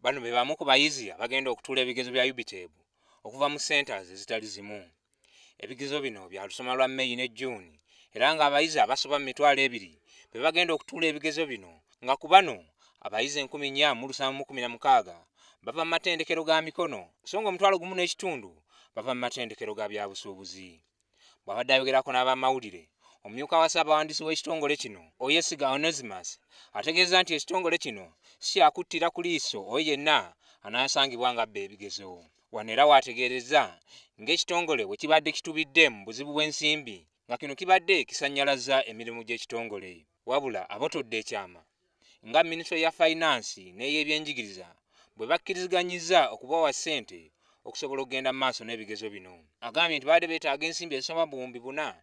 Bano be bamu ku bayizi abagenda okutuula ebigezo bya UBTEB okuva mu centers ezitali zimu. Ebigezo bino bya lusoma lwa May ne June era ng'abayizi abasoba mu 20,000 be bagenda okutuula ebigezo bino, nga ku bano abayizi 4716 bava mu matendekero ga mikono, so nga 1500 bava mu matendekero ga byabusuubuzi. Bw'abadde ayogerako n'abamawulire, omumyuka wa ssaabawandiisi w'ekitongole kino, Oyesiga Onesimus, ategeeza nti ekitongole kino si kyakuttira ku liiso oyo yenna anaasangibwa ng'abba ebigezo. Wano era waategeerezza ng'ekitongole bwe kibadde kitubidde mu buzibu bw'ensimbi, nga kino kibadde kisannyalazza emirimu gy'ekitongole. Wabula abotodde ekyama nga minisitule ya finance n'ey'ebyenjigiriza bwe bakkiriziganyizza okubawa ssente okusobola okugenda mu maaso n'ebigezo bino. Agambye nti babadde beetaaga ensimbi ezisoba 4000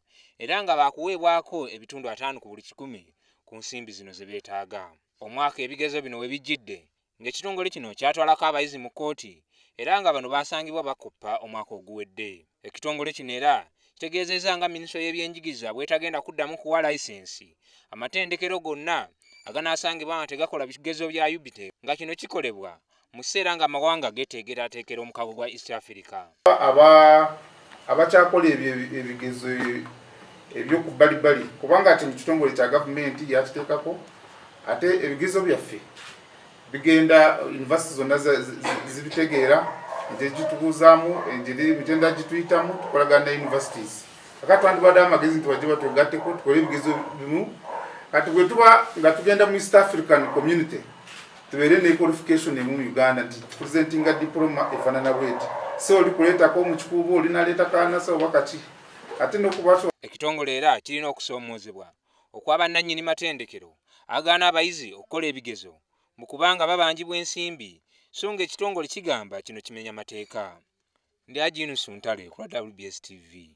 era nga baakuweebwako ebitundu 50 ku buli 100 ku nsimbi zino ze beetaaga. Omwaka ebigezo bino we bijjidde ng'ekitongole kino kyatwalako abayizi mu kkooti era nga bano baasangibwa bakoppa omwaka oguwedde. Ekitongole kino era kitegeezezza nga minisitule y'ebyenjigiriza bw'etagenda kuddamu kuwa layisinsi amatendekero gonna aganaasangibwa nga tegakola bigezo bya UBTEB, nga kino kikolebwa mu kiseera ng'amawanga geeteekerateekera omukago gwa East Africa. Abakyakola ebyo ebigezo ebyokubbalibbali, kubanga ati mu kitongole kya gavumenti yakiteekako, ate ebigezo byaffe bigenda university zonna zibitegeera engeri gitubuuzaamu, engeri emitendera gituyitamu, tukolagana ne universities. Kakati twandibadde amagezi nti bajje batwegatteko, tukole ebigezo bimu. Kati bwe tuba nga tugenda mu East African Community, tubeere ne qualification emu mu Uganda, nti presentinga diploma efaanana bweti, so oli kuleetako mu Kikuubo, oli naleeta kanasa oba kaki, ate nokuba. Ekitongole era kirina okusoomoozebwa okw'abannannyini matendekero agaana abayizi okukola ebigezo mu kubanga babanjibwa ensimbi, so ng'ekitongole kigamba kino kimenya mateeka. Ndi Ajinusu Ntale ku lwa WBS TV.